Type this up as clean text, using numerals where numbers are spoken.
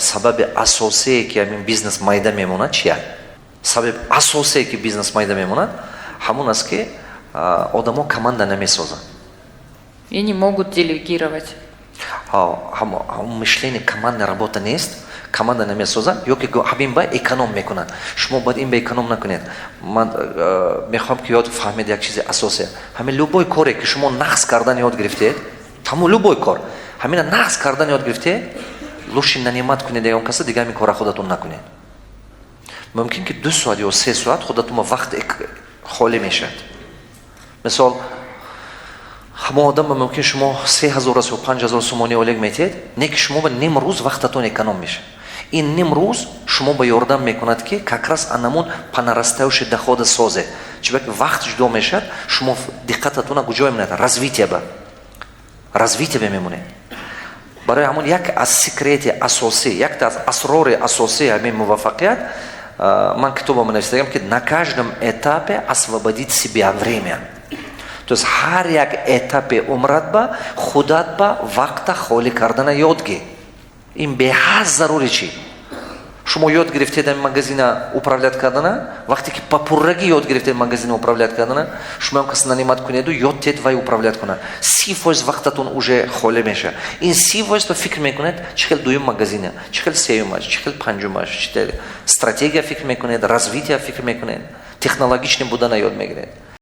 Сабаби асосие, ки ҳамин бизнес майда мемонад, чия? Сабаби асосие, ки бизнес майда мемонад, ҳамон аст, ки одамо команда намесозанд. И не могут делегировать. Ҳамон мышление командная работа нест, команда намесозанд ё ки ҳамин ба эконом мекунанд. Шумо бояд ин ба эконом накунед. Ман мехоҳам, ки ёд фаҳмед як чизи асосие. Ҳамин любой коре, ки шумо нағз кардан ёд гирифтед, ҳамон любой кор, ҳамина нағз кардан ёд гирифтед, лучше нанимать кунед ягон каса, дига ҳамин кора худатон накунед. Мумкин ки 2 соат ё 3 соат худатон вақт холӣ мешавад. Мисол, ҳамон одам мумкин шумо 3000 ё 5000 сомонӣ ойлик метиҳед, не ки шумо ба ним рӯз вақтатон эконом мешавад. Ин ним рӯз шумо ба ёрдам мекунад, ки как раз анамун по нарастающий дохода созед. Чунки вақт ҷудо мешавад, шумо диққататона куҷо мемонад? Развитие ба мемонед. Барои ҳамон як аз секрети асосӣ, якта аз асрори асосии ҳамин муваффақият, ман китобам нависдагам, ки на каждом этапе освободить себя время, то есть ҳар як этапи умрат ба худат ба вақта холӣ кардана ёд гир. Ин беҳад зарури. Чӣ шумо ёд гирифтед ами магазина управлять кардана, вақте ки па пуррагӣ ёд гирифтед магазина управлять кардана, шумо кас нанимать кунеду ёд тед, вай управлять кунад, 30% вақтатон уже холӣ мешавад. Ин 30% то фикр мекунед, чӣ хел дуюм магазина, чӣ хел сеюмаш, чӣ хел панҷумаш, стратегия фикр мекунед, развитие фикр мекунед, технологичный будана ёд мегиред.